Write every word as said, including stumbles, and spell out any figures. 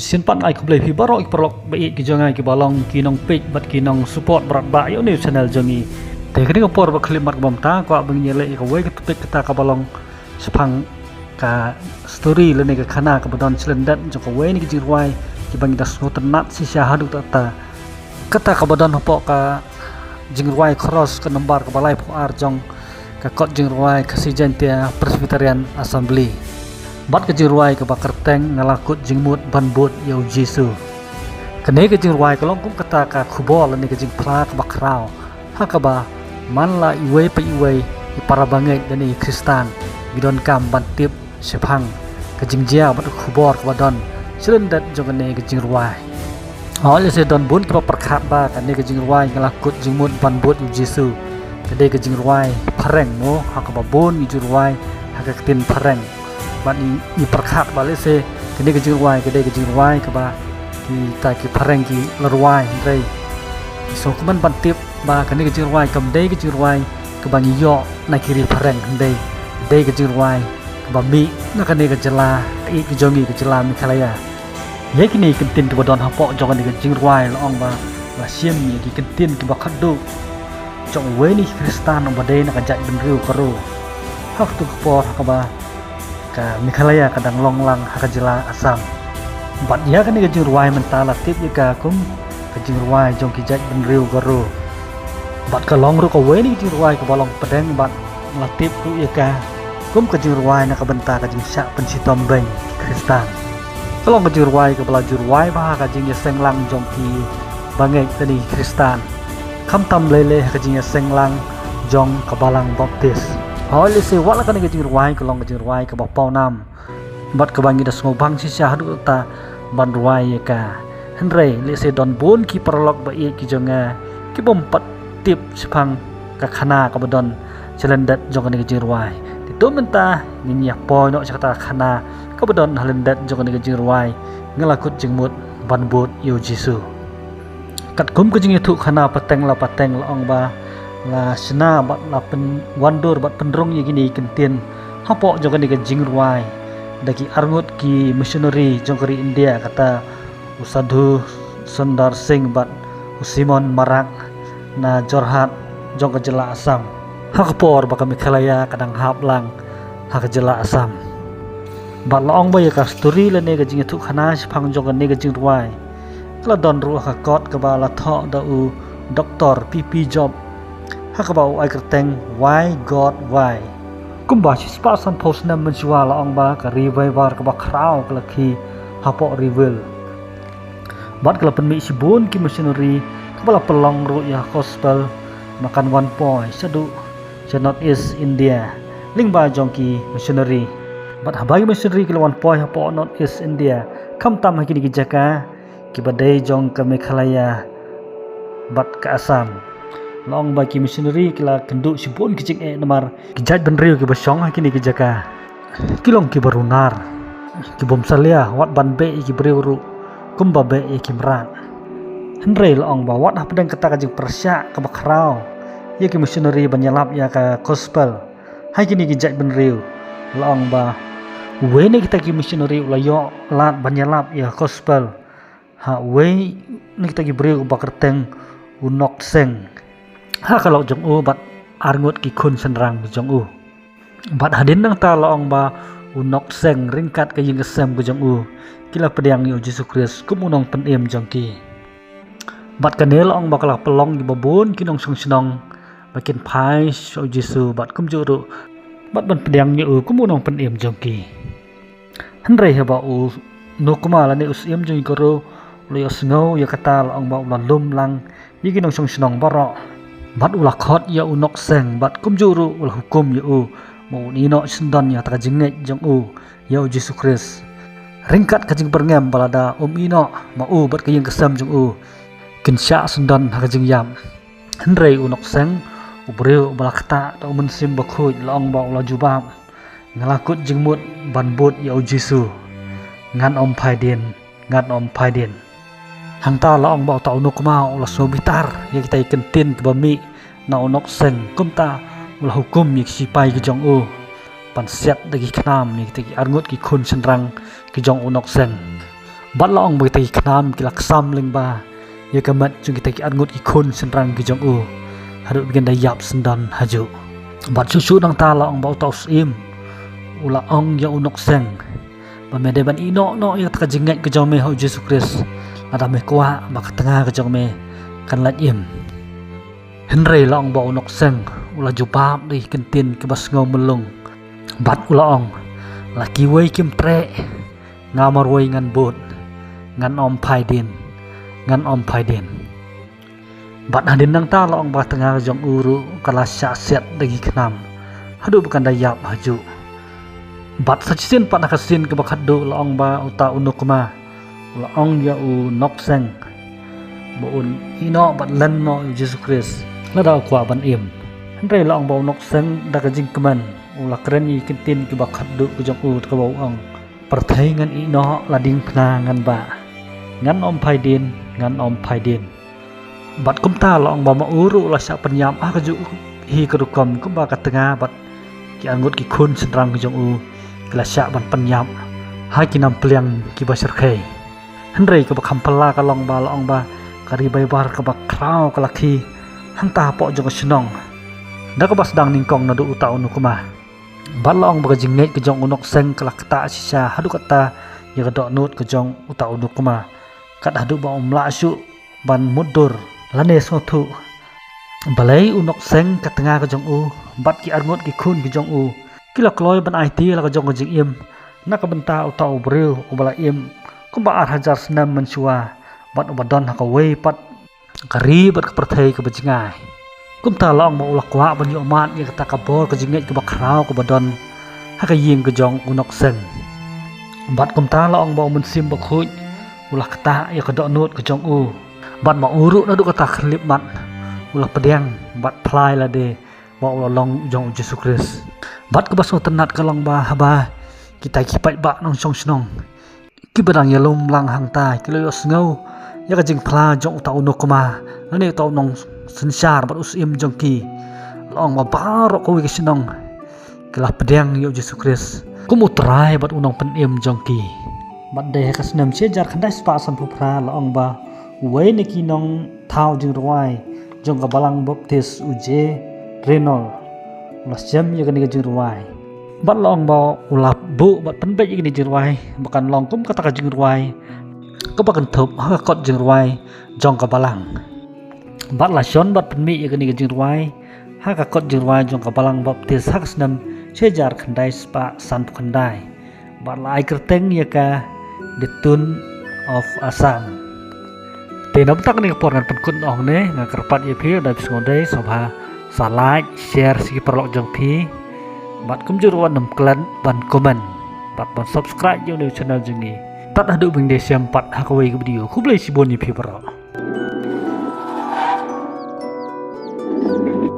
Sien pat nga ai khublei phi baroh ki paralok ba ïeit ki jong nga kiba long ki nongpeit bad ki nongsupport bad ba ïa une u channel jong ngi. Te kane ka por ba khlem mat ka bam ta kwah ba ngin ïa leh ïa kawei ka topic kata kaba long shaphang ka story lane ka khana kaba don shlyndet jong kawei na ki jingrwai kiba ngi da sngewtynnat shisha haduh katta. Kata kaba don hapoh ka jingrwai Khros ka nombar kaba laiphew ar jong ka kot jingrwai Khasi Jaintia Presbyterian Assembly. Bad ka jingrwai kaba kyrteng Nga La Kut Jingmut Ban Bud ïa u Jisu. Kane ka jingrwai ka long kum kata ka khubor lane ka jingphla kaba khraw ha kaba man la iwei pa iwei i para bangeit lane i Khristan ki donkam ban tip shaphang ka jingjia bad ka khubor kaba don shlyndet jong kane ka jingrwai. Hooid, lehse don bun kiba pyrkhat ba kane ka jingrwai Nga La Kut Jingmut Ban Bud ïa u Jisu ka dei ka jingrwai phareng mo, ha kaba bun ngi ju rwai ha ka ktien phareng. Bad ngi, ngi pyrkhat ba lehse kane ka jingrwai ka dei ka jingrwai kaba kita ki phareng ki la rwai, hynrei ngi sngewkmen ban tip ba kane ka jingrwai kam dei ka jingrwai kaba ngi ïoh na ki ri phareng, hynrei dei ka jingrwai kaba mih na kane ka jylla, eh, ka jong ngi, ka jylla Meghalaya. Ïa kine ki kyntien kiba don hapoh jong kane ka jingrwai la ong ba la shim ïa ki kyntien kiba khatduh jong uwei na u Khristan uba dei na ka jaitbynriew Garo ha kato ka por ha kaba ka Meghalaya ka dang long lang ha ka jylla Assam. Bad ïa kane ka jingrwai mynta la tip ïa ka kum ka jingrwai jong ki jaitbynriew Garo. Bad ka long ruh kawei na ki jingrwai kaba long pdeng bad la tip ruh ïa ka kum ka jingrwai na ka bynta ka jingshah pynshitom beiñ ki Khristan. Ka long ka jingrwai kaba la ju rwai bha ha ka jingïaseng lang jong ki bangeit lane ki Khristan, khamtam lei lei ha ka jingïaseng lang jong ka Balang Baptist. Hooid, lehse wat la kane ka jingrwai ka long ka jingrwai kaba pawnam bad kaba ngi da sngewbang shisha haduh katta ban rwai ïa ka. Hynrei lehse don bun ki paralok ba ïeit ki jong nga ki bym pat tip shaphang ka khana kaba don shlyndet jong kane ka jingrwai. Te to mynta ngin ïa poi noh sha kata ka khana kaba don ha lyndet jong kane ka jingrwai Nga La Kut Jingmut Ban Bud ïa u Jisu. Katkum ka jingïathuh khana pateng la pateng la ong ba la shna bad la pynwandur bad pynrung ïa kine ki kyntien hapoh jong kane ka jingrwai da ki arngut ki missionary jong ka ri India, kata u Sadhu Sundar Singh bad u Simon Marak na Jorhat jong ka jylla Assam, ha ka por ba ka Meghalaya ka dang hap lang ha ka jylla Assam. Bad la ong ba ïa ka story lane ka jingïathuh khana shaphang jong kane ka jingrwai ka la don ruh ha ka kot kaba la thoh da u Doktor P P Job, ha kaba u ai kyrteng Why God Why. Kumba shispah sanphew snem mynshuwa la ong ba ka revival kaba khraw ka la khie hapoh Ri Bhoi. Bad ka la pynmih shibun ki missionary kaba la pynlong ruh ïa ka gospel ba kan wan poi shaduh sha North East India lyngba jong ki missionary. Bad haba ki missionary ki la wan poi hapoh North East India, khamtam ha kine ki jaka kiba dei jong ka Meghalaya bad ka Assam, la ong ba ki missionary ki la kynduh shibun ki jingeh namar ki jaitbynriew kiba shong ha kine ki jaka ki long kiba runar, ki bym salia wat ban beh ïa ki briew ruh kumba beh ïa ki mrad. Hynrei la ong ba wat hapdeng kata ka jingpyrshah kaba khraw ïa ki missionary ban ïalap ïa ka gospel ha kine ki jaitbynriew, la ong ba uwei na kita ki missionary u la ïoh lad ban ïalap ïa ka gospel ha uwei na kita ki briew uba kyrteng u Nokseng, ha ka lok jong u bad arngut ki khun shynrang jong u. Bad hadien nangta la ong ba u Nokseng ryngkat ka ïing ka sem ka jong u ki la pdiang ïa u Jisu Khrist kum u nongpynim jong ki. Bad kane la ong ba ka la pynlong ïa ba bun ki nongshong shnong ba kin phai sha u Jisu bad kumjuh ruh bad ban pdiang ïa u kum u nongpynim jong ki. Hynrei haba u Nokma lane u syiem jong ki Garo u la ïohsngew ïa kata, la ong ba u la lum lang ïa ki nongshong shnong baroh. Bad u la khot ïa u Nokseng bad kumjuh ruh u la hukum ïa u ba un ïehnoh shisyndon ïa kata ka jingngeit jong u ïa u Jisu Khrist. Ryngkat ka jingbyrngem ba lada um ïehnoh, ma u bad ka ïing ka sem jong u kin shah syndon ha ka jingïap. Hynrei u Nokseng, u briew uba la ktah da u Mynsiem Bakhuid, la ong ba u la jubab, nga la kut jingmut ban bud ïa u Jisu. Ngan ym phai dien, ngan ym phai dien. Hangta la ong ba uta u Nokma u la sngew bitar ïa kita ki kyntien kiba mih na u Nokseng, kumta u la hukum ïa ki sipai ki jong u ban siat da ki khnam ïa kita ki arngut ki khun shynrang ki jong u Nokseng. Bad la ong ba kita ki khnam ki la ksam lyngba ïa ka met jong kita ki arngut ki khun shynrang ki jong u, haduh ba kin da ïap syndon hajuh. Bad shuh shuh nangta la ong ba uta u syiem u la ong ïa u Nokseng ba me dei ban ïehnoh noh ïa kata ka jingngeit ka jong me ha u Jisu Khrist, lada me kwah ba ka tnga ka jong me kan lait im. Hynrei la ong ba u Nokseng u la jubab da ki kyntien kiba sngew myllung. Bad u la ong, la kiwei kim treh, nga marwei ngan bud, ngan ym phai dien, ngan ym phai dien. Bad hadien nangta la ong ba ka tnga ka jong u ruh ka la shah siat da ki khnam, haduh ba kan da ïap hajuh. Bad sa shisien pat ha ka sien kaba khatduh la ong ba uta u Nukma u la ong ïa u Nokseng ba un ïehnoh bad len noh ïa u Jisu Khrist lada u kwah ban im. Hynrei la ong ba u Nokseng da ka jingkmen u la kren ïa ki kyntien kiba khatduh ka jong u, kaba u ong, pyrthei ngan ïehnoh, la diengphna ngan bah, ngan ym phai dien, ngan ym phai dien. Bad kumta la ong ba ma u ruh u la shah pynïap ha kajuh hi ka rukom kumba ka tnga bad ki arngut ki khun shynrang ki jong u ki la shah ban pynïap ha ki nam pliang kiba shyrkhei. Hynrei kaba kham phylla ka long ba la ong ba ka ri Baibar kaba khraw ka la khie hangta hapoh jong ka shnong da kaba sdang nyngkong naduh uta u Nukma. Bad la ong ba ka jingngeit ka jong u Nokseng ka la ktah shisha haduh katta ïa ka dohnud ka jong uta u Nukma, kat haduh ba um lah shuh ban mutdur lane sngewthuh. Balei u Nokseng, ka tnga ka jong u bad ki arngut ki khun ki jong u ki la kloi ban aiti la ka jong ka jingim na ka bynta uta u briew uba la im kumba ar hajar snem mynshuwa bad uba don ha kawei pat ka ri bad ka pyrthei kaba jngai. Kumta la ong ba u la kwah ban ïohmad ïa kata ka bor ka jingngeit kaba khraw kaba don ha ka ïing ka jong u Nokseng. Bad kumta la ong ba u Mynsiem Bakhuid u la ktah ïa ka dohnud ka jong u. Bad ma u ruh naduh kata ka khyllipmat u la pdiang bad phla ïa lade ba u la long u jong u Jisu Khrist. Bad kaba sngewtynnat ka long ba haba kita ki paidbah nongshong shnong kiba dang ïalum lang hangta ki la ïohsngew ïa ka jingphla jong uta u Nukma lane uta u nongsynshar bad u syiem jong ki, la ong ba baroh kawei ka shnong ki la pdiang ïa u Jisu Khrist kum u Trai bad u Nongpynim jong ki. Bad dei ha ka snem shi hajar khyndai spah sanphew phra la ong ba uwei na ki nongthaw jingrwai jong ka Balang Baptist, u J. Reynolds, u la shem ïa kane ka jingrwai. Bad la ong ba u la buh bad pynbeit ïa kane ka jingrwai ba kan long kum kata ka jingrwai kaba kynthup ha ka kot jingrwai jong ka Balang. Bad la shon bad pynmih ïa kane ka jingrwai ha ka kot jingrwai jong ka Balang Baptist ha ka snem shi hajar khyndai spah sanphew khyndai. Bad la ai kyrteng ïa ka The Tune of Assam. Te na bynta kane ka por ngan pynkut noh hangne, nga kyrpad ïa phi lada phi sngewdei sngewbha sa like, share sha ki paralok jong phi. Bad kumjuh ruh wat nym klet ban comment bad ban subscribe ïa une u channel jong ngi. Tad haduh ban ïashem pat ha kawei ka video. Khublei shibun ïa phi baroh.